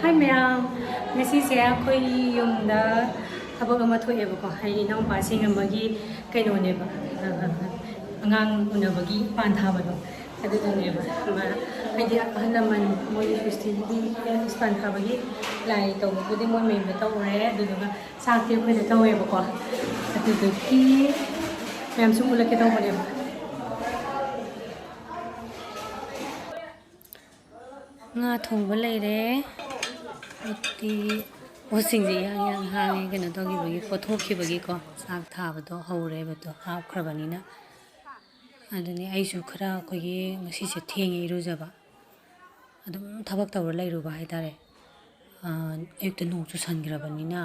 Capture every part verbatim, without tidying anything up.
ꯍꯥꯏ ꯃꯌꯥꯝ, ꯉꯁꯤꯁꯦ ꯑꯩꯈꯣꯏ ꯌꯨꯝꯗ ꯊꯕꯛ ꯑꯃ ꯊꯣꯛꯑꯦꯕꯀꯣ꯫ ꯑꯩ ꯏꯅꯥꯎꯄꯥꯁꯤꯡ ꯑꯃꯒꯤ ꯀꯩꯅꯣꯅꯦꯕ, ꯑ, ꯑꯉꯥꯡ ꯎꯅꯕꯒꯤ ꯄꯥꯟ ꯊꯥꯕꯗꯣ, ꯑꯗꯨꯗꯨꯅꯦꯕ꯫ ꯑꯃ, ꯍꯥꯏꯗꯤ ꯑꯍꯜ ꯂꯃꯟ ꯃꯣꯏꯒꯤ ꯐꯦꯁꯇꯤꯚꯦꯜꯒꯤ ꯄꯥꯟ ꯊꯥꯕꯒꯤ ꯂꯥꯏ ꯇꯧꯕꯕꯨꯗꯤ ꯃꯣꯏ ꯃꯌꯨꯝꯗ ꯇꯧꯔꯦ, ꯑꯗꯨꯗꯨꯒ ꯆꯥꯛꯇꯤ ꯑꯩꯈꯣꯏꯗ ꯇꯧꯋꯦꯕꯀꯣ꯫ ꯑꯗꯨꯗꯨꯒꯤ ꯃꯌꯥꯝ ꯁꯨꯝ ꯎꯠꯂꯛꯀꯦ ꯇꯧꯕꯅꯦꯕ꯫ ꯉꯥ ꯊꯣꯡꯕ ꯂꯩꯔꯦ꯫ ꯎꯇꯤ, ꯄꯣꯠꯁꯤꯡꯁꯦ ꯏꯍꯥꯡ ꯏꯍꯥꯡ ꯍꯥꯡꯉꯦ, ꯀꯩꯅꯣ ꯇꯧꯈꯤꯕꯒꯤ, ꯀꯣꯠꯊꯣꯛꯈꯤꯕꯒꯤꯀꯣ꯫ ꯆꯥꯛ ꯊꯥꯕꯗꯣ ꯍꯧꯔꯦꯕꯗꯣ, ꯍꯥꯞꯈ꯭ꯔꯕꯅꯤꯅ꯫ ꯑꯗꯨꯅꯤ ꯑꯩꯁꯨ ꯈꯔ, ꯑꯩꯈꯣꯏꯒꯤ ꯉꯁꯤꯁꯦ ꯊꯦꯡꯉꯦ ꯏꯔꯨꯖꯕ꯫ ꯑꯗꯨꯝ ꯊꯕꯛ ꯇꯧꯔ ꯂꯩꯔꯨꯕ ꯍꯥꯏꯇꯥꯔꯦ꯫ ꯑꯥ, ꯑꯌꯨꯛꯇ ꯅꯣꯡ ꯆꯨꯁꯟꯈ꯭ꯔꯕꯅꯤꯅ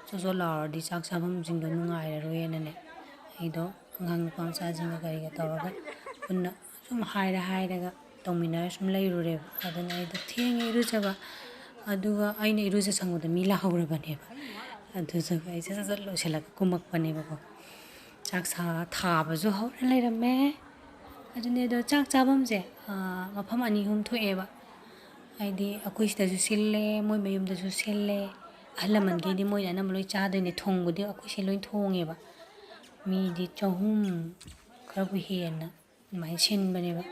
ꯆꯣꯠ ꯆꯣꯠ ꯂꯥꯎꯔꯗꯤ ꯆꯥꯛ ꯆꯥꯐꯝꯁꯤꯡꯗꯣ ꯅꯨꯡꯉꯥꯏꯔꯔꯣꯏꯅꯅꯦ, ꯑꯩꯗꯣ ꯑꯉꯥꯡ ꯅꯨꯄꯥ ꯃꯆꯥꯁꯤꯡꯒ ꯀꯔꯤꯒ ꯇꯧꯔꯒ ꯄꯨꯟꯅ ꯁꯨꯝ ꯍꯥꯏꯔ ꯍꯥꯏꯔꯒ ꯇꯧꯃꯤꯟꯅꯔ ꯁꯨꯝ ꯂꯩꯔꯨꯔꯦꯕ꯫ ꯑꯗꯨꯅ ꯑꯩꯗꯣ ꯊꯦꯡꯉꯦ ꯏꯔꯨꯖꯕ꯫ ꯑꯗꯨꯒ ꯑꯩꯅ ꯏꯔꯨꯖ ꯆꯪꯕꯗ ꯃꯤ ꯂꯥꯛꯍꯧꯔꯕꯅꯦꯕ꯫ ꯑꯗꯨꯗꯨꯒ ꯑꯩꯁꯦ ꯁꯠ ꯁꯠ ꯂꯣꯏꯁꯤꯜꯂꯒ ꯀꯨꯝꯃꯛꯄꯅꯦꯕꯀꯣ꯫ ꯆꯥꯛ ꯁꯥ-, ꯊꯥꯕꯁꯨ ꯍꯧꯔ ꯂꯩꯔꯝꯃꯦ꯫ ꯑꯗꯨꯅꯦ, ꯑꯗꯣ ꯆꯥꯛ ꯆꯥꯐꯝꯁꯦ, ꯑꯥ, ꯃꯐꯝ ꯑꯅꯤ ꯑꯍꯨꯝ ꯊꯣꯛꯑꯦꯕ꯫ ꯍꯥꯏꯗꯤ ꯑꯩꯈꯣꯏ ꯁꯤꯗꯁꯨ ꯁꯤꯜꯂꯦ, ꯃꯣꯏ ꯃꯌꯨꯝꯗꯁꯨ ꯁꯤꯜꯂꯦ꯫ ꯑꯍꯜ ꯂꯃꯟꯒꯤꯗꯤ ꯃꯣꯏꯅ ꯑꯅꯝꯕ ꯂꯣꯏ ꯆꯥꯗꯣꯏꯅꯦ꯫ ꯊꯣꯡꯕꯗꯤ ꯑꯩꯈꯣꯏ ꯁꯤ ꯂꯣꯏ ꯊꯣꯡꯉꯦꯕ꯫ ꯃꯤꯗꯤ ꯆꯍꯨꯝ ꯈꯔꯕꯨ ꯍꯦꯟꯅ ꯑꯗꯨꯃꯥꯏꯅ ꯁꯤꯟꯕꯅꯦꯕ꯫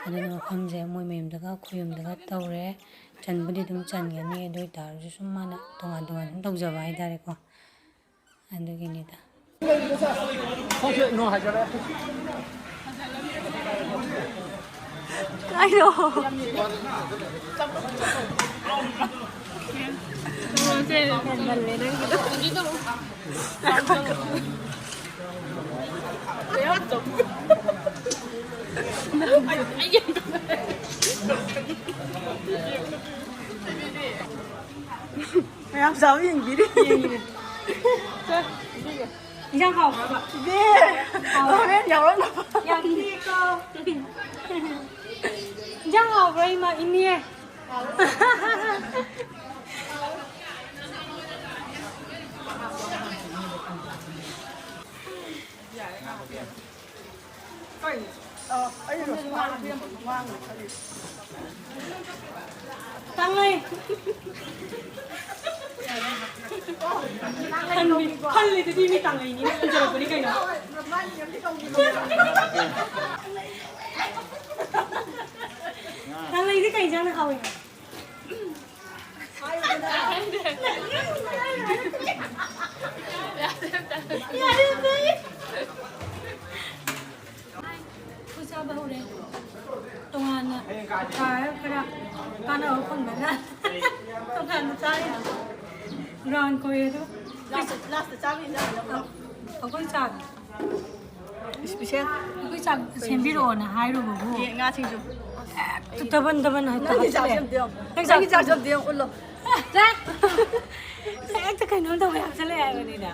ꯑꯗꯨꯅ ꯃꯐꯝꯁꯦ ꯃꯣꯏ ꯃꯌꯨꯝꯗꯒ ꯑꯩꯈꯣꯏ ꯌꯨꯝꯗꯒ ꯇꯧꯔꯦ꯫ ꯆꯟꯕꯨꯗꯤ ꯑꯗꯨꯝ ꯆꯟꯒꯅꯤ, ꯑꯗꯨ ꯑꯣꯏ ꯇꯥꯔꯁꯨ ꯁꯨꯝ ꯃꯥꯅ ꯇꯣꯉꯥꯟ ꯇꯣꯉꯥꯟ ꯁꯨꯝ ꯇꯧꯖꯕ ꯍꯥꯏꯇꯥꯔꯦꯀꯣ꯫ ꯑꯗꯨꯒꯤꯅꯤꯗ꯫ ꯀꯥꯏꯗꯣ? ꯍꯦꯟꯃꯜꯂꯦ ꯅꯪꯒꯤꯗꯣ꯫ ꯃꯌꯥꯝ ꯆꯥꯕ ꯌꯦꯡꯕꯤꯔꯤ꯫ ꯏꯟꯖꯥꯡ ꯍꯥꯎꯕ꯭ꯔꯕ? ꯏꯕꯦ, ꯍꯣꯔꯦꯟ ꯌꯥꯎꯔꯛꯅꯕ꯫ ꯌꯥꯝ ꯊꯤꯀꯣ꯫ ꯏꯟꯖꯥꯡ ꯍꯥꯎꯕ꯭ꯔꯥ, ꯏꯃꯥ, ꯏꯅꯦ? ꯈꯜꯂꯤ-, ꯈꯜꯂꯤꯗꯨꯗꯤ ꯃꯤ ꯇꯥꯡꯉꯩꯅꯤꯅ ꯈꯟꯖꯔꯛꯄꯅꯤ ꯀꯩꯅꯣ꯫ ꯇꯥꯡꯉꯩꯗꯤ ꯀꯩ ꯏꯟꯖꯥꯡꯅ ꯍꯥꯎꯏ? ꯌꯥꯔꯦ, ꯌꯥꯔꯦ꯫ ꯑꯩꯈꯣꯏ ꯆꯥꯕ ꯍꯧꯔꯦ꯫ ꯇꯣꯉꯥꯟꯅ ꯈꯔ ꯀꯥꯟꯅꯕ ꯐꯪꯗꯅ ꯇꯣꯉꯥꯟꯅ ꯆꯥꯔꯤ꯫ ꯒ꯭ꯔꯥꯎꯟ ꯀꯣꯏꯔꯦ ꯑꯗꯨ꯫ ꯂꯥꯁꯇ, ꯂꯥꯁꯇ ꯆꯥꯕ ꯏꯟꯖꯥꯡ ꯅꯪ꯫ ꯑꯩꯈꯣꯏ ꯆꯥꯛ꯫ ꯏꯁꯄꯤꯁꯦꯜ꯫ ꯑꯩꯈꯣꯏ ꯆꯥꯛ ꯁꯦꯝꯕꯤꯔꯛꯑꯣꯅ ꯍꯥꯏꯔꯨꯕꯕꯨ꯫ ꯑꯦ, ꯉꯥ ꯁꯤꯡꯖꯨ꯫ ꯍꯦꯛꯇ ꯗꯕꯟ ꯗꯕꯟ ꯍꯦꯛꯇ ꯅꯪꯒꯤ ꯆꯥꯛꯁꯦ ꯍꯥꯞꯆꯤꯜꯂꯛꯑꯦ꯫ ꯑꯝꯇ ꯌꯦꯡꯉꯣ꯫ ꯅꯪ ꯅꯪꯒꯤ ꯆꯥꯛ ꯆꯥꯛꯁꯦ ꯑꯝꯇ ꯌꯦꯡꯉꯣ, ꯎꯠꯂꯣ꯫ ꯆꯥꯛ! ꯍꯦꯛꯇ ꯀꯩꯅꯣꯝ ꯇꯧꯋꯦ ꯍꯥꯞꯆꯤꯜꯂꯛꯑꯦ ꯍꯥꯏꯕꯅꯤꯗ꯫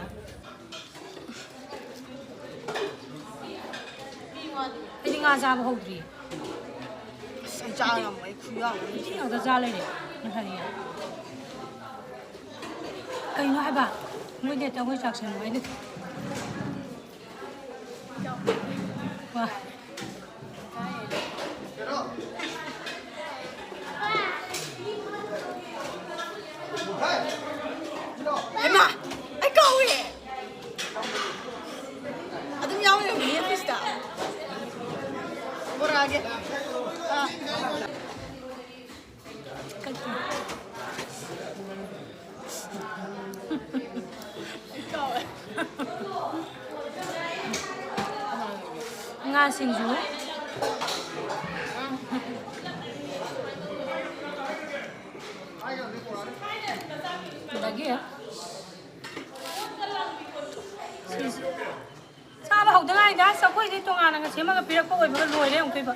ꯑꯩꯗꯤ ꯉꯥ ꯆꯥꯕ ꯍꯧꯗ꯭ꯔꯤ꯫ ꯑꯁ, ꯑꯩ ꯆꯥ ꯉꯝꯃꯣꯏ, ꯑꯩ ꯈꯨꯌꯥ ꯑꯃ꯫ ꯎꯇꯤ ꯉꯥꯛꯇ ꯆꯥ ꯂꯩꯔꯦ ꯉꯁꯥꯏꯗꯒꯤ꯫ ꯀꯩꯅꯣ ꯍꯥꯏꯕ? ꯃꯣꯏꯗꯤ ꯍꯦꯛꯇ ꯑꯩꯈꯣꯏ ꯆꯥꯛꯁꯪ ꯍꯥꯏꯗꯤ꯫ ꯋꯥ꯫ ꯍꯩꯃꯥ! ꯑꯩ ꯀꯥꯎꯋꯦ! ꯑꯗꯨꯝ ꯌꯥꯎ ꯂꯩꯔꯝꯃꯤꯅꯦ ꯑꯣꯐꯤꯁꯇ꯫ ꯕꯣꯔꯥꯒꯤ꯫ ꯑꯥ꯫ ꯉꯥ ꯁꯤꯡꯖꯨ꯫ ꯑꯗꯒꯤ ꯁꯤꯁꯦ꯫ ꯆꯥꯕ ꯍꯧꯗ ꯉꯥꯏꯗ, ꯑꯁ, ꯑꯩꯈꯣꯏꯗꯤ ꯇꯣꯉꯥꯟꯅꯒ ꯁꯦꯝꯃꯒ ꯄꯤꯔꯛꯄ ꯑꯣꯏꯕꯒ ꯂꯣꯏꯔꯦ ꯑꯃꯨꯛꯇꯣꯏꯕ꯫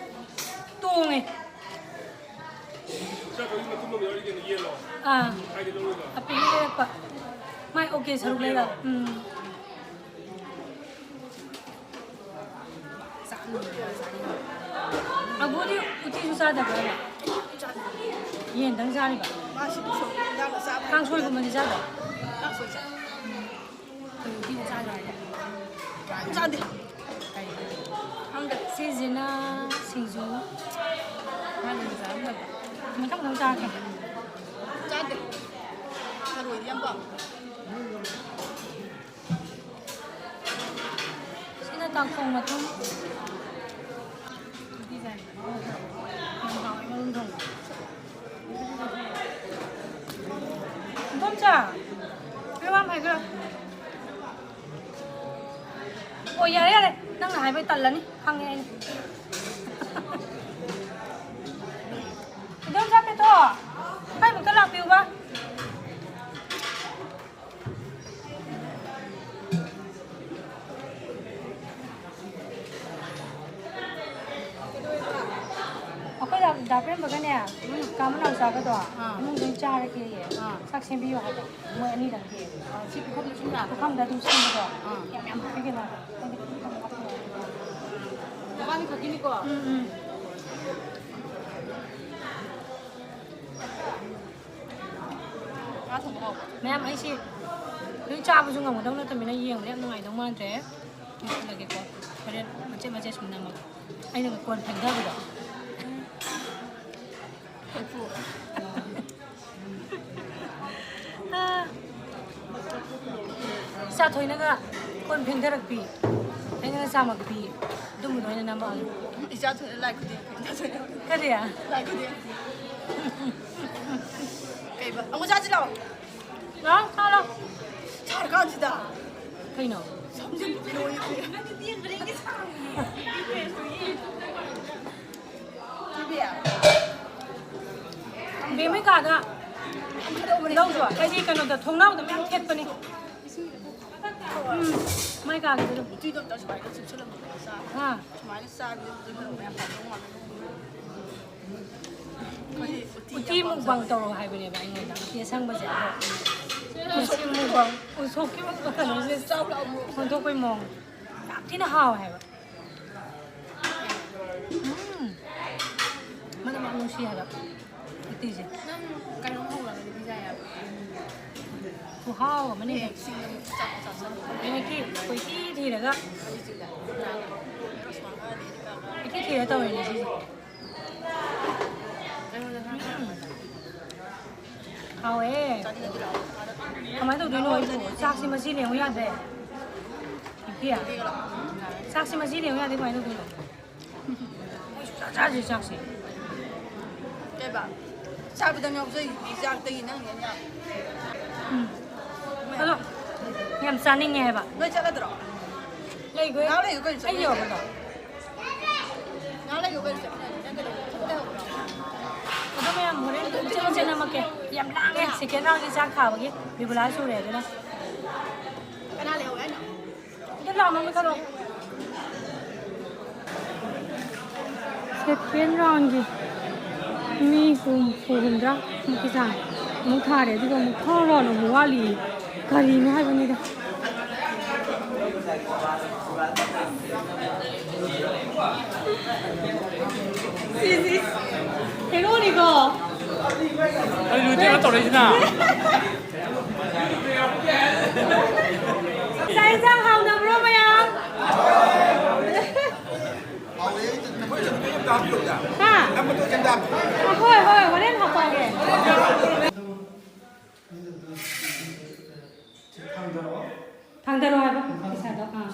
ꯇꯣꯡꯉꯦ꯫ ꯆꯥꯛ ꯊꯣꯡꯕꯒꯤ ꯃꯇꯨꯝ ꯑꯃ ꯌꯥꯎꯔꯤ ꯀꯩꯅꯣ, ꯌꯦꯟꯂꯣ? ꯑꯥ꯫ ꯀꯥꯏꯗ ꯂꯧꯔꯤꯕ? ꯑꯄꯤꯛꯄ ꯂꯩꯔꯛꯄ꯫ ꯃꯥꯏ ꯑꯣꯀꯦ ꯁꯔꯨꯛ ꯂꯩꯔꯛ꯫ ꯎꯝ꯫ ꯑꯕꯨꯗꯤ ꯎꯇꯤꯁꯨ ꯆꯥꯗꯕ꯭ꯔꯕ? ꯌꯦꯟꯗꯪ ꯆꯥꯔꯤꯕ? ꯃꯥ ꯁꯤꯗꯤ ꯁꯨꯝ ꯏꯟꯖꯥꯡꯒ ꯆꯥꯕ ꯍꯩꯇꯦ꯫ ꯀꯥꯡꯁꯣꯏꯒꯨꯝꯕꯗꯤ ꯆꯥꯗ꯭ꯔꯣ? ꯀꯥꯡꯁꯣꯏ ꯆꯥꯏ꯫ ꯀꯩ ꯎꯇꯤꯅ ꯆꯥꯗ꯭ꯔꯣ ꯍꯥꯏꯁꯦ? ꯀꯩꯝ ꯆꯥꯗꯦ꯫ ꯀꯩ? ꯈꯪꯗꯦ꯫ ꯁꯤꯁꯤꯅ ꯁꯤꯡꯖꯨ꯫ ꯃꯥꯅ ꯆꯥꯔꯝꯗꯕ꯫ ꯃꯊꯪ ꯃꯊꯪ ꯆꯥꯔꯛꯀꯦ꯫ ꯆꯥꯗꯦ꯫ ꯊꯔꯣꯏꯗꯤ ꯌꯥꯝ ꯄꯥꯝꯃꯦ꯫ ꯁꯤꯅ ꯀꯥꯡꯈꯣꯡ ꯃꯇꯨꯝ꯫ ꯎꯇꯤ ꯆꯥꯏ꯫ ꯌꯥꯝ ꯍꯥꯎꯋꯦ ꯃꯔꯨꯝ ꯊꯣꯡꯕ꯫ ꯏꯗꯣꯝꯆꯥ, ꯅꯣꯏ ꯋꯥ ꯑꯃ ꯍꯥꯏꯕꯤꯔꯣ꯫ ꯑꯣ, ꯌꯥꯔꯦ, ꯌꯥꯔꯦ꯫ ꯅꯪꯅ ꯍꯥꯏꯕꯩ ꯇꯜꯂꯅꯤ꯫ ꯈꯪꯉꯦ ꯑꯩ꯫ ꯏꯗꯣꯝꯆꯥ ꯄꯦꯇꯣ, ꯁ꯭ꯋꯥꯏꯃꯨꯛꯇ ꯂꯥꯛꯄꯤꯌꯨꯕ꯫ ꯑꯩꯈꯣꯏ ꯗꯥ, ꯗꯥ ꯄ꯭ꯔꯦꯝꯕꯒꯅꯦ, ꯎꯝ꯫ ꯀꯥ ꯃꯅꯥꯎꯆꯥꯒꯗꯣ ꯑꯥ꯫ ꯏꯃꯨꯡꯗ ꯑꯣꯏꯅ ꯆꯥꯔꯒꯦꯌꯦ꯫ ꯑꯥ꯫ ꯆꯥꯛ ꯁꯦꯝꯕꯤꯌꯣ ꯍꯥꯏꯕ, ꯃꯣꯏ ꯑꯅꯤꯗꯪꯒꯤ꯫ ꯑꯥ, ꯁꯤ ꯄꯨꯈꯝꯗ ꯁꯨꯝ ꯌꯥꯕ꯭ꯔꯣ? ꯄꯨꯈꯝꯗ ꯑꯗꯨꯝ ꯁꯦꯝꯕꯗꯣ꯫ ꯑꯥ꯫ ꯌꯥꯝ ꯌꯥꯝ ꯍꯥꯞꯄꯤꯒꯅꯨ ꯍꯥꯏꯕ꯫ ꯃꯕꯥꯅꯤ ꯈꯛꯀꯤꯅꯤꯀꯣ? ꯎꯝ, ꯎꯝ꯫ ꯉꯥ ꯊꯣꯡꯕ ꯍꯥꯎꯕ꯭ꯔꯣ? ꯃꯌꯥꯝ, ꯑꯩꯁꯤ ꯂꯣꯏ ꯆꯥꯕꯁꯨ ꯉꯝꯒꯗꯧ ꯅꯠꯇꯕꯅꯤꯅ ꯌꯦꯡꯕꯗ ꯌꯥꯝ ꯅꯨꯡꯉꯥꯏꯗꯧ ꯃꯥꯟꯗ꯭ꯔꯦ꯫ ꯂꯣꯏꯁꯤꯜꯂꯒꯦꯀꯣ꯫ ꯍꯣꯔꯦꯟ ꯃꯆꯦꯠ ꯃꯆꯦꯠ ꯁꯨꯝ ꯅꯝꯃꯒꯦ꯫ ꯑꯩꯅꯒ ꯀꯣꯟ ꯐꯦꯡꯊꯕꯗꯣ꯫ ꯑꯥ꯫ ꯏꯆꯥ ꯊꯣꯏꯅꯒ ꯀꯣꯟ ꯐꯦꯡꯊꯔꯛꯄꯤ, ꯑꯩꯅꯒ ꯆꯥꯝꯃꯛꯄꯤ, ꯑꯗꯨꯝꯕꯗꯣ ꯑꯣꯏꯅ ꯅꯝꯃꯛꯑꯒꯦ꯫ ꯏꯆꯥ ꯊꯣꯏꯅ ꯂꯥꯏ ꯈꯨꯗꯦꯡ ꯐꯦꯡꯊꯗꯣꯏꯅꯦ꯫ ꯀꯔꯤ? ꯂꯥꯏ ꯈꯨꯗꯦꯡ꯫ ꯀꯩꯕ? ꯑꯃꯨꯛ ꯆꯥꯁꯤ ꯂꯥꯛꯑꯣ꯫ ꯂꯥꯛꯑꯣ, ꯆꯥꯔꯣ꯫ ꯁꯥꯔꯀꯥꯟꯁꯤꯗ꯫ ꯀꯩꯅꯣ? ꯁꯝꯁꯦ ꯂꯣꯏꯔꯦ꯫ ꯕꯦꯝꯃꯩ ꯀꯥꯗ ꯂꯧꯗ꯭ꯔꯣ? ꯑꯩꯗꯤ ꯀꯩꯅꯣꯗ, ꯊꯣꯡꯅꯥꯎꯗ ꯃꯌꯥꯝ ꯊꯦꯠꯄꯅꯤ꯫ ꯎꯝ, ꯃꯩ ꯀꯥꯒꯤꯗ ꯑꯗꯨꯝ꯫ ꯎꯇꯤꯗꯣ ꯑꯝꯇ ꯁꯨꯃꯥꯏꯅ ꯆꯨꯞꯁꯜꯂꯝꯕꯗꯣ ꯆꯥ-, ꯍꯥ? ꯁꯨꯃꯥꯏꯅ ꯆꯥꯕꯗꯤ ꯎꯇꯤ ꯃꯅꯝ ꯌꯥꯝ ꯐꯗꯧ ꯃꯥꯜꯂꯦ꯫ ꯑꯩꯈꯣꯏꯗꯤ ꯎꯇꯤ ꯎꯇꯤ ꯌꯥꯝ ꯃꯨꯛꯕꯥꯡ ꯄꯥꯝꯖꯕ꯫ ꯇꯧꯔꯣ ꯍꯥꯏꯕꯅꯦꯕ ꯑꯩꯉꯣꯟꯗ, ꯎꯇꯤ ꯑꯁꯪꯕꯁꯦ꯫ ꯑꯗꯣ ꯎꯁꯣꯞꯀꯤ ꯃꯨꯛꯕꯥꯡ, ꯎꯁꯣꯞꯀꯤ ꯃꯨꯛꯕꯥꯡ ꯀꯩꯅꯣꯁꯦ ꯆꯥꯎ ꯂꯥꯎ꯫ ꯑꯣꯟꯊꯣꯛꯄꯩ ꯃꯑꯣꯡ꯫ ꯌꯥꯝ ꯊꯤꯅ ꯍꯥꯎꯋꯦ ꯍꯥꯏꯕ꯫ ꯎꯝ꯫ ꯃꯅꯝ ꯌꯥꯝ ꯅꯨꯡꯁꯤ ꯍꯥꯏꯕ ꯎꯇꯤꯁꯦ꯫ ꯅꯪ ꯀꯩꯅꯣꯝ ꯍꯧꯔꯒꯗꯤ ꯄꯤꯖ ꯌꯥꯕ꯫ ꯈꯨꯍꯥꯎ ꯑꯃꯅꯤꯗ꯫ ꯍꯌꯦꯡ ꯆꯤꯡꯗ ꯑꯃꯨꯛ ꯆꯥꯛ ꯆꯥꯁꯜꯂꯨ꯫ ꯍꯌꯦꯡ ꯀꯣꯏꯊꯤ ꯊꯤꯔꯒ, ꯀꯣꯏꯊꯤ ꯊꯤꯔ ꯇꯧꯔꯤꯅꯦ ꯁꯤꯁꯦ꯫ ꯍꯥꯎꯋꯦ꯫ ꯀꯃꯥꯏꯅ ꯇꯧꯗꯣꯏꯅꯣ ꯑꯩꯕꯨ? ꯆꯥꯛꯁꯤ ꯃꯆꯤ ꯂꯦꯡꯉꯨ ꯌꯥꯗ꯭ꯔꯦ꯫ ꯏꯄꯤ, ꯆꯥꯛꯁꯤ ꯃꯆꯤ ꯂꯦꯡꯉꯨ ꯌꯥꯗꯦ, ꯀꯃꯥꯏꯅ ꯇꯧꯗꯣꯏꯅꯣ? ꯑꯩ ꯁꯨꯡꯆꯥ ꯆꯥꯗ꯭ꯔꯤ ꯆꯥꯛꯁꯦ꯫ ꯀꯩꯕ? ꯆꯥꯕꯗꯪ ꯌꯥꯎꯖꯩ, ꯆꯥꯛꯇꯒꯤ ꯅꯪ ꯍꯦꯟꯅ ꯌꯥꯝ꯫ ꯎꯝ꯫ ꯑꯗꯣ ꯌꯥꯝ ꯆꯥꯅꯤꯡꯉꯦ ꯍꯥꯏꯕ꯫ ꯅꯣꯏ ꯆꯠꯂꯗ꯭ꯔꯣ? ꯂꯩꯈꯣꯏ꯫ ꯉꯥꯏꯍꯥꯛ ꯂꯩꯌꯨ ꯀꯩꯅꯣ, ꯑꯩ ꯆꯠꯃꯤꯟꯅꯁꯤ꯫ ꯌꯧꯔꯕꯗꯣ? ꯉꯥꯏꯍꯥꯛ ꯂꯩꯌꯨ ꯀꯩꯅꯣ, ꯆꯠꯃꯤꯟꯅꯁꯤ꯫ ꯅꯪ ꯀꯩꯗꯧꯕ? ꯊꯕꯛ ꯂꯩꯍꯧꯕ꯭ꯔꯣ? ꯑꯗꯣ ꯃꯌꯥꯝ ꯍꯣꯔꯦꯟ ꯃꯆꯦꯠ ꯃꯆꯦꯠ ꯅꯝꯃꯛꯀꯦ꯫ ꯌꯥꯝ ꯂꯥꯡꯉꯦ꯫ ꯁꯦꯀꯦꯟ ꯔꯥꯎꯟꯒꯤ ꯆꯥꯛ ꯊꯥꯕꯒꯤ ꯕꯤꯕꯨꯂꯥ ꯁꯨꯔꯦ ꯑꯗꯨꯅ꯫ ꯀꯅꯥ ꯂꯩꯍꯧꯋꯦ ꯍꯥꯏꯅꯣ? ꯑꯗꯨ ꯂꯥꯎ, ꯃꯃꯤ ꯈꯔ꯫ ꯁꯦꯀꯦꯟ ꯔꯥꯎꯟꯒꯤ ꯃꯤ ꯍꯨꯝꯐꯨ ꯍꯨꯝꯗ꯭ꯔꯥ ꯃꯨꯛꯀꯤ ꯆꯥꯡ ꯑꯃꯨꯛ ꯊꯥꯔꯦ, ꯑꯗꯨꯒ ꯑꯃꯨꯛ ꯊꯥꯔ ꯔꯥꯎꯟ ꯑꯃꯨꯛ ꯋꯥꯠꯂꯤ꯫ ꯀꯔꯤꯅꯣ ꯍꯥꯏꯕꯅꯤꯗ꯫ ꯁꯤꯁꯤ ꯍꯦꯔꯣꯅꯤꯀꯣ꯫ ꯀꯩꯅꯣ ꯇꯧꯔꯛꯏꯁꯤꯅ? ꯆꯥꯛ ꯏꯟꯁꯥꯡ ꯍꯥꯎꯅꯕ꯭ꯔꯣ ꯃꯌꯥꯝ? ꯍꯥ? ꯍꯣꯏ, ꯍꯣꯏ, ꯍꯣꯔꯦꯟ ꯍꯥꯞꯄꯛꯑꯒꯦ꯫ ꯊꯥꯡꯗꯔꯣ ꯍꯥꯏꯕ ꯄꯩꯁꯥꯗꯣ꯫ ꯑꯥ꯫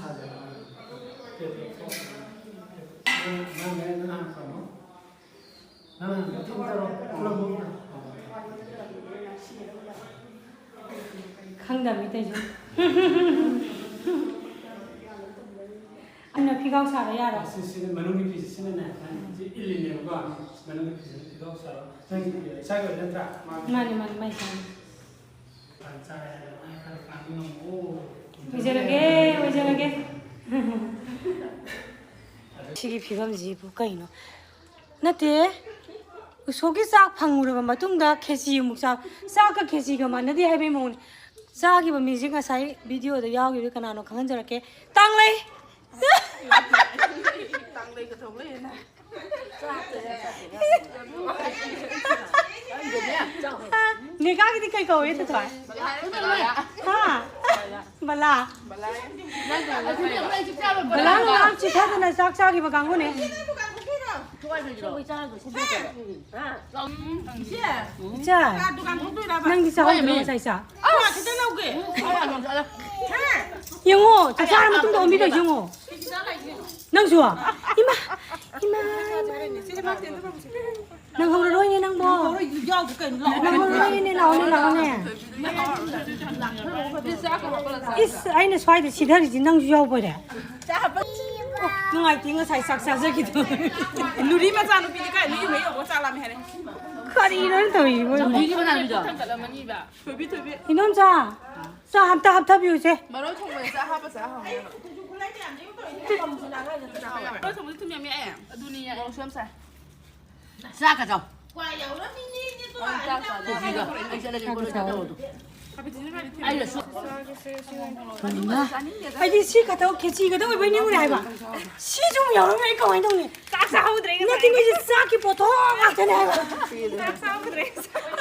ꯈꯪꯗꯕꯅꯤ ꯇꯧꯏꯁꯦ꯫ ꯑꯗꯨꯅ ꯐꯤꯒꯥꯎ ꯁꯥꯕ ꯌꯥꯔꯣꯏ꯫ ꯑꯁꯤ, ꯁꯤꯅ ꯃꯅꯨꯡꯒꯤ ꯐꯤꯁꯦ ꯁꯤꯅꯅꯦ, ꯁꯤ ꯏꯜꯂꯤꯅꯦꯕꯀꯣ꯫ ꯃꯅꯨꯡꯒꯤ ꯐꯤꯁꯤꯅ ꯐꯤꯒꯥꯎ ꯁꯥꯕ꯫ ꯅꯪꯒꯤ ꯏꯁꯥꯒꯤ ꯑꯣꯏꯕ ꯅꯠꯇ꯭ꯔꯥ? ꯃꯥꯅꯤ, ꯃꯥꯅꯤ, ꯃꯥꯏ ꯏꯁꯥꯅꯤ꯫ ꯑꯣꯏꯖꯔꯒꯦ, ꯑꯣꯏꯖꯔꯒꯦ꯫ ꯁꯤꯒꯤ ꯐꯤꯕꯝꯁꯤꯕꯨ ꯀꯩꯅꯣ? ꯅꯠꯇꯦ, ꯎꯁꯣꯞꯀꯤ ꯆꯥꯛ ꯐꯪꯉꯨꯔꯕ ꯃꯇꯨꯡꯗ ꯈꯦꯆꯤ ꯑꯃꯨꯛ ꯆꯥ꯫ ꯆꯥꯛꯀ ꯈꯦꯆꯤꯒ ꯃꯥꯟꯅꯗꯦ ꯍꯥꯏꯕꯒꯤ ꯃꯑꯣꯡꯅꯤ꯫ ꯆꯥꯈꯤꯕ ꯃꯤꯁꯦ ꯉꯁꯥꯏ ꯚꯤꯗꯤꯑꯣꯗ ꯌꯥꯎꯈꯤꯕꯗꯨ ꯀꯅꯥꯅꯣ ꯈꯪꯍꯟꯖꯔꯛꯀꯦ꯫ ꯇꯥꯡꯂꯩ! ꯅꯤꯀꯥꯒꯤꯗꯤ ꯀꯩ ꯀꯧꯋꯦ, ꯇꯊꯥꯏ? ꯍꯥ? ꯕꯂꯥ꯫ ꯕꯂꯥ ꯉꯔꯥꯡ ꯆꯤꯊꯗꯅ ꯆꯥꯛ ꯆꯥꯈꯤꯕ ꯀꯥꯡꯕꯨꯅꯦ꯫ ꯏꯆꯥ, ꯅꯪꯗꯤ ꯆꯥꯍꯧꯗ꯭ꯔꯣ ꯉꯁꯥꯏ ꯆꯥꯛ? ꯌꯦꯡꯉꯣ, ꯆꯥꯛ ꯆꯥꯔ ꯃꯇꯨꯡꯗ ꯑꯣꯟꯕꯤꯗꯣꯏꯁꯦ ꯌꯦꯡꯉꯣ꯫ ꯅꯪꯁꯨ? ꯏꯃꯥ, ꯏꯃꯥ, ꯏꯃꯥ. ꯅꯪ ꯍꯧꯔꯔꯣꯏꯅꯦ ꯅꯪꯕꯣ꯫ ꯅꯪ ꯍꯧꯔꯔꯣꯏꯅꯦ, ꯂꯥꯛꯑꯣꯅꯦ, ꯂꯥꯛꯑꯣꯅꯦ꯫ ꯏꯁ, ꯑꯩꯅ ꯁ꯭ꯋꯥꯏꯗ ꯁꯤꯊꯔꯤꯁꯤ ꯅꯪꯁꯨ ꯌꯥꯎꯕꯣꯏꯔꯦ꯫ ꯑꯣ, ꯅꯨꯡꯉꯥꯏꯇꯦ, ꯉꯁꯥꯏ ꯆꯥꯛ ꯆꯥꯖꯈꯤꯗꯣ꯫ ꯅꯨꯔꯤ ꯃꯆꯥꯅꯨꯄꯤꯗꯤ ꯀꯥꯏ ꯅꯣꯏ ꯌꯨꯝ ꯍꯦꯛ ꯌꯧꯕꯒ ꯆꯥꯛ ꯂꯥꯝꯃꯦ ꯍꯥꯏꯔꯦ꯫ ꯀꯔꯤꯅꯣ ꯇꯧꯔꯤꯁꯤꯕꯣ? ꯅꯨꯔꯤꯒꯤ ꯃꯅꯥꯎꯅꯨꯄꯤꯗꯣ꯫ ꯊꯣꯏꯕꯤ, ꯊꯣꯏꯕꯤ꯫ ꯏꯗꯣꯝꯆꯥ, ꯆꯥ ꯑꯝꯇ ꯍꯥꯞꯊꯕꯤꯌꯨꯁꯦ꯫ ꯃꯔꯣꯏ ꯊꯣꯡꯕꯗ ꯆꯥ ꯍꯥꯞꯄ ꯆꯥ ꯍꯥꯎꯅꯤ ꯍꯥꯏꯕ꯫ ꯃꯔꯣꯏ ꯊꯣꯡꯕꯗꯤ ꯊꯨꯝ ꯌꯥꯝ ꯌꯥꯛꯑꯦ꯫ ꯑꯗꯨꯅꯤ ꯌꯥꯛꯑꯦ꯫ ꯃꯣꯔꯣꯛꯁꯨ ꯌꯥꯝ ꯁꯥꯏ꯫ ꯆꯥꯛꯀ ꯆꯥꯎ꯫ ꯀꯣꯕꯤꯒ꯫ ꯑꯩ ꯆꯠꯂꯒꯦ, ꯆꯥꯛꯀ ꯀꯣꯜꯂ ꯆꯥꯎ꯫ ꯆꯠꯂꯣ ꯑꯗꯨ꯫ ꯑꯩꯅ ꯁꯨ- ꯀꯩꯅꯣ? ꯑꯩꯗꯤ ꯁꯤ ꯈꯛꯇ ꯈꯦꯆꯤ ꯈꯛꯇ ꯑꯣꯏꯕꯩ ꯅꯤꯡꯉꯨꯔꯦ ꯍꯥꯏꯕ꯫ ꯁꯤꯁꯨ ꯑꯃꯨꯛ ꯌꯥꯎꯔꯝꯃꯦ, ꯑꯩ ꯀꯃꯥꯏꯅ ꯇꯧꯅꯤ? ꯆꯥꯛ ꯆꯥꯍꯧꯗ꯭ꯔꯦ ꯉꯁꯥꯏ꯫ ꯅꯠꯇꯦ, ꯃꯣꯏꯁꯦ ꯆꯥꯛꯀꯤ ꯄꯣꯠꯊꯣꯛ ꯉꯥꯛꯇꯅꯦ ꯍꯥꯏꯕ꯫ ꯆꯥꯛ ꯆꯥꯍꯧꯗ꯭ꯔꯦ꯫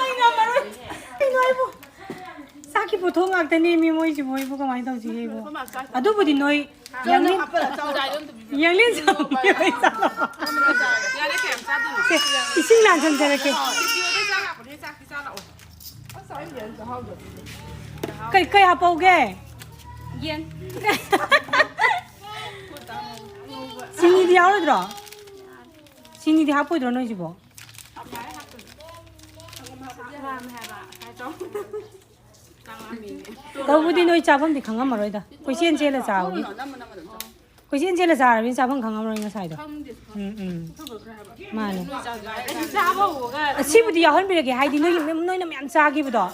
ꯑꯩ ꯉꯝꯃꯔꯣꯏ꯫ ꯀꯩꯅꯣ ꯍꯥꯏꯕꯨ? ꯆꯥꯛꯀꯤ ꯄꯣꯠꯊꯣꯛ ꯉꯥꯛꯇꯅꯦ ꯃꯤ ꯃꯣꯏꯁꯤꯕꯨ, ꯑꯩꯕꯨ ꯀꯃꯥꯏꯅ ꯇꯧꯁꯤꯒꯦ ꯑꯩꯕꯨ? ꯑꯗꯨꯕꯨꯗꯤ ꯅꯣꯏ ꯌꯥꯡꯂꯦꯟ, ꯌꯥꯡꯂꯦꯟ ꯁꯥꯎꯕꯤꯔꯣꯏ ꯆꯥꯔꯣ꯫ ꯌꯥꯔꯦ, ꯀꯌꯥꯝ ꯆꯥꯗꯣꯏꯅꯣ? ꯁꯦ, ꯏꯁꯤꯡ ꯂꯥꯟꯁꯟꯖꯔꯛꯀꯦ꯫ ꯈꯦꯆꯤ ꯑꯣꯏꯕꯩ ꯆꯥ ꯂꯥꯛꯄꯅꯦ, ꯆꯥꯛꯇꯤ ꯆꯥ ꯂꯥꯛꯑꯣ꯫ ꯀꯩ, ꯀꯩ ꯍꯥꯞꯄꯧꯒꯦ? ꯌꯦꯟ꯫ ꯆꯤꯅꯤꯗꯤ ꯌꯥꯎꯔꯣꯏꯗ꯭ꯔꯣ? ꯆꯤꯅꯤꯗꯤ ꯍꯥꯞꯄꯣꯏꯗ꯭ꯔꯣ ꯅꯣꯏꯁꯤꯕꯣ? ꯇꯧꯕꯨꯗꯤ ꯅꯣꯏ ꯆꯥꯐꯝꯗꯤ ꯈꯪꯉꯝꯃꯔꯣꯏꯗ꯫ ꯀꯣꯏꯆꯦꯟ ꯆꯦꯜꯂ ꯆꯥꯕ꯫ ꯀꯣꯏꯆꯦꯟ ꯆꯦꯜꯂ ꯆꯥꯔꯕꯅꯤꯅ ꯆꯥꯐꯝ ꯈꯪꯉꯝꯃꯔꯣꯏ ꯉꯁꯥꯏꯗꯣ꯫ ꯎꯝ, ꯎꯝ꯫ ꯃꯥꯅꯦ꯫ ꯑꯁꯤꯕꯨꯗꯤ ꯌꯥꯎꯍꯟꯕꯤꯔꯒꯦ, ꯍꯥꯏꯗꯤ ꯅꯣꯏ, ꯅꯣꯏꯅ ꯃꯌꯥꯝ ꯆꯥꯈꯤꯕꯗꯣ,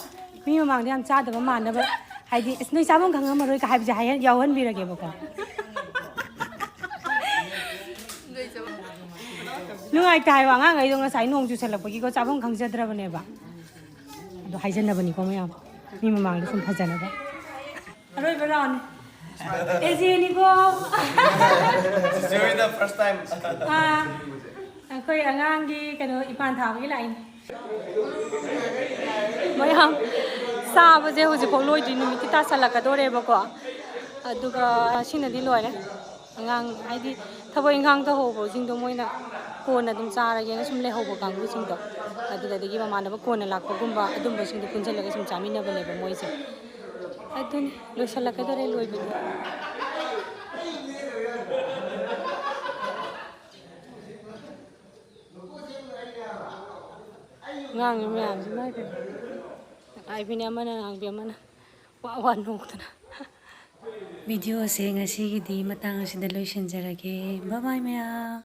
ꯃꯤ ꯃꯃꯥꯡꯗ ꯌꯥꯝ ꯆꯥꯗꯕ ꯃꯥꯟꯅꯕ, ꯍꯥꯏꯗꯤ, "ꯑꯁ, ꯅꯣꯏ ꯆꯥꯐꯝ ꯈꯪꯉꯝꯃꯔꯣꯏ"ꯀ ꯍꯥꯏꯕꯁꯦ ꯍꯥꯏꯍꯟ-, ꯌꯥꯎꯍꯟꯕꯤꯔꯒꯦꯕꯀꯣ꯫ ꯅꯨꯡꯉꯥꯏꯇꯦ ꯍꯥꯏꯕ, ꯑꯉꯥꯡꯈꯩꯗꯣ ꯉꯁꯥꯏ ꯅꯣꯡ ꯆꯨꯁꯜꯂꯛꯄꯒꯤꯀꯣ ꯆꯥꯐꯝ ꯈꯪꯖꯗ꯭ꯔꯕꯅꯦꯕ꯫ ꯑꯗꯣ ꯍꯥꯏꯖꯟꯅꯕꯅꯤꯀꯣ ꯃꯌꯥꯝ, ꯃꯤ ꯃꯃꯥꯡꯗ ꯁꯨꯝ ꯐꯖꯅꯕ꯫ ꯑꯔꯣꯏꯕ ꯔꯥꯎꯟ꯫ ꯑꯦꯖꯦꯅꯤꯀꯣ꯫ It's really the first time. ꯑꯥ, ꯑꯩꯈꯣꯏ ꯑꯉꯥꯡꯒꯤ ꯀꯩꯅꯣ ꯏꯄꯥꯟ ꯊꯥꯕꯒꯤ ꯂꯥꯛꯏꯅꯤ꯫ ꯃꯌꯥꯝ ꯆꯥꯕꯁꯦ ꯍꯧꯖꯤꯛꯐꯥꯎ ꯂꯣꯏꯗ꯭ꯔꯤ, ꯅꯨꯃꯤꯠꯇꯤ ꯇꯥꯁꯜꯂꯛꯀꯗꯣꯔꯦꯕꯀꯣ꯫ ꯑꯗꯨꯒ ꯁꯤꯅꯗꯤ ꯂꯣꯏꯔꯦ꯫ ꯑꯉꯥꯡ ꯍꯥꯏꯗꯤ ꯊꯕꯛ ꯏꯪꯈꯥꯡ ꯇꯧꯍꯧꯕꯁꯤꯡꯗꯣ ꯃꯣꯏꯅ ꯀꯣꯟꯅ ꯑꯗꯨꯝ ꯆꯥꯔꯒꯦꯅ ꯁꯨꯝ ꯂꯩꯍꯧꯕ ꯀꯥꯡꯕꯨꯁꯤꯡꯗꯣ, ꯑꯗꯨꯗ ꯑꯗꯒꯤ ꯃꯃꯥꯟꯅꯕ ꯀꯣꯟꯅ ꯂꯥꯛꯄꯒꯨꯝꯕ ꯑꯗꯨꯝꯕꯁꯤꯡꯗꯣ ꯄꯨꯟꯁꯤꯜꯂꯒ ꯁꯨꯝ ꯆꯥꯃꯤꯟꯅꯕꯅꯦꯕ ꯃꯣꯏꯁꯦ꯫ ꯑꯗꯨꯅꯤ, ꯂꯣꯏꯁꯤꯜꯂꯛꯀꯗꯧꯔꯦ ꯂꯣꯏꯕꯗꯤ꯫ ꯉꯥꯡꯉꯤ ꯃꯌꯥꯝꯁꯤ ꯃꯥꯏ ꯄꯦꯝꯃ꯫ ꯍꯥꯏꯕꯅꯦ ꯑꯃꯅ ꯉꯥꯡꯕꯤ ꯑꯃꯅ ꯋꯥ ꯋꯥ ꯅꯣꯛꯇꯅ꯫ ꯚꯤꯗꯤꯑꯣꯁꯦ ꯉꯁꯤꯒꯤꯗꯤ ꯃꯇꯥꯡ ꯑꯁꯤꯗ ꯂꯣꯏꯁꯤꯟꯖꯔꯒꯦ꯫ ꯕꯥꯏ ꯕꯥꯏ ꯃꯌꯥꯝ꯫